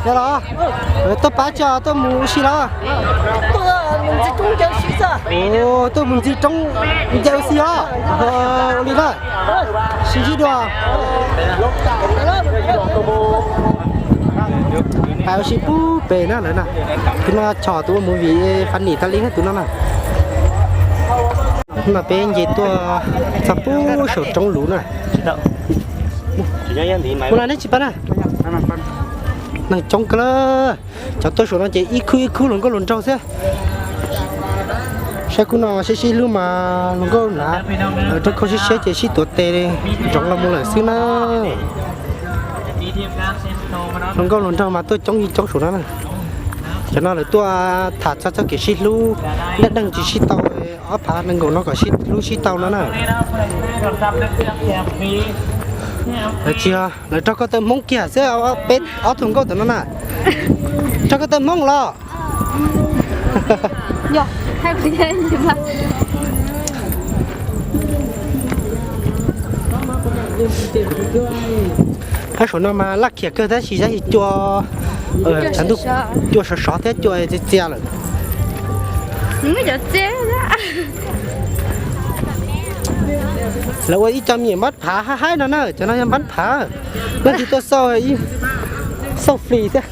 Yog los, tuaj pab tso tuaj mus ua si los? Tuaj mus ntxiv roob ncaws si os. Ua li na, sib ntsib dua. Pab ua si pub pem na lawm na. Tus no chom tus ua movie funny tas li na tus no na. Hnub no peb nce tuaj txog pub saum roob luv na. Ua no neb tsis pab na. Neeg coob kawg lawm. Cov tuaj saum no ces ib khub ib khub hluas nkauj hluas nraug xwb. Saib khub no sib sib hlub mas hluas nkauj hnav rab khau siab siab ces sib tuav tes ntsoov los mus lawm xwb na. Hluas nkauj hluas nraug mas tuaj coob yeej coob saum no na. Cov no lawv tuaj tham txog txoj kev sib hlub, dab deeg tsis sib tau, ob phav nees nkaum no kom sib hlub sib tau no na. Lawv tsis, lawv rau koj tawm Hmoob kiag xwb, peb ob tug nkauj tom no na. Rau koj tawm Hmoob los. Ab, saum no mas laj khiam kawg tab sis cua, cua sov sov thiab cua txias txias lawm. Lawv ua ib co me nyuam npab phav haib haib no na, cov no yog npab phav. Leej twg tuaj xauj, xauj free thiab.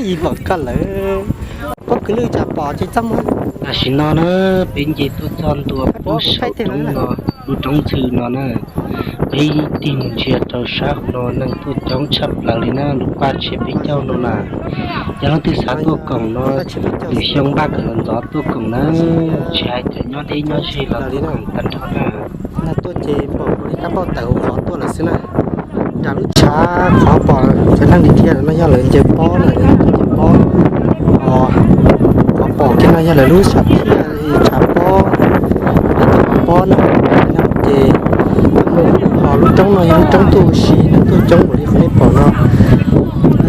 Yim pom koj lawm. Pob kws lwj tsam pom ces txaj muag. Tam sim no na, peb nce tuaj txog ntua pub saum roob no, lub roob ntxhw no na. Peb tig mus ntsia rau sab hauv no neeg tuaj coob tshaj plaws li na, lub paj tsheb peb caug no na. Yog leej twg xav tuaj koom no, lwm xyoo npaj kom los ntxov tuaj koom na, tsis hais cov nyob deb nyob ze los tuaj koom tag nrho na. Neeg tuaj ces npaum nkaus li kab npauj tawm hauv qhov tuaj lawm xwb na. Nram lub tshav qhov pom cov neeg dhia no yog lawv ncaws pob na, yog lawv tuaj ncaws pob. Qhov pom kiag no yog lawv lub tshav thiaj, tshav pob, lawv tuaj ncaws pob na. Ces lub roob no yog lub roob tuaj ua si, neeg tuaj coob npaum li qhov nej pom no.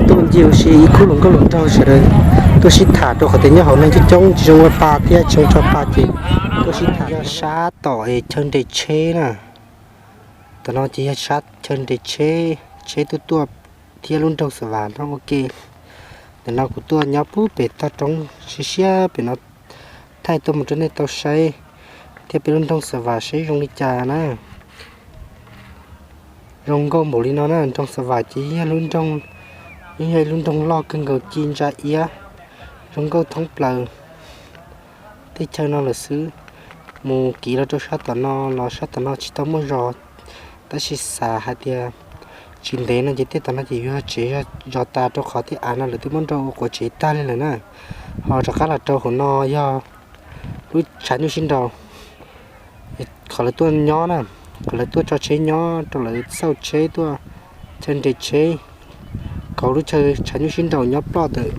Tuaj ncig ua si ib khub hluas nkauj hluas nraug sawv daws tuaj sib tham rau qhov tias nyob hauv neeg coob coob tsis zoo ua pa thiab tsis zoo tso pa ces tuaj sib tham. Yog sab tom es chaw nres tsheb na. Tom no ces yog sab chaw nres tsheb, tsheb tuaj tuaj thiab lub nroog Xa Vas no ua ke. Ntawm no kuv tuaj nyob pub pem toj roob siab siab pem no thaij tuaj mus rau nej tau saib thiab peb lub nroog Xa Vas saib zoo li cas na. Zoo nkauj npaum li no na, nroog Xa Vas ces yog lub nroog, yog ib lub nroog loj kawg nkaus ci ntsa iab, zoo nkauj thoob plaws teb chaws no lawm xwb. Mus kiv los rau sab tom no los sab tom no tsis tau muaj zos, tab sis xav hais tias tsis ntev no ces tej tom no ces yuav tsev zog tas rau qhov tej av no lawv twb muab nrau ua quav tsev tag li lawm na. Ho rov qab los rau hauv no yog lub tshav nyuj sib nraus, qhov lawv tuaj nyob na, qhov lawv tuaj tso tsheb nyob rau lawv xauj tsheb tuaj chaw nres tsheb, qhov lub chaw tshav nyuj sib nraus nyob ploj ntawm,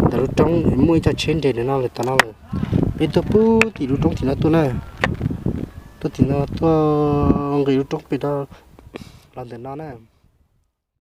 ntawm lub roob muaj ib co tsheb nres ntawm no lawm tom no lawm. Peb tuaj pub tim lub roob tim no tuaj na, tuaj tim no tuaj nqis lub roob pem los ntawm no na.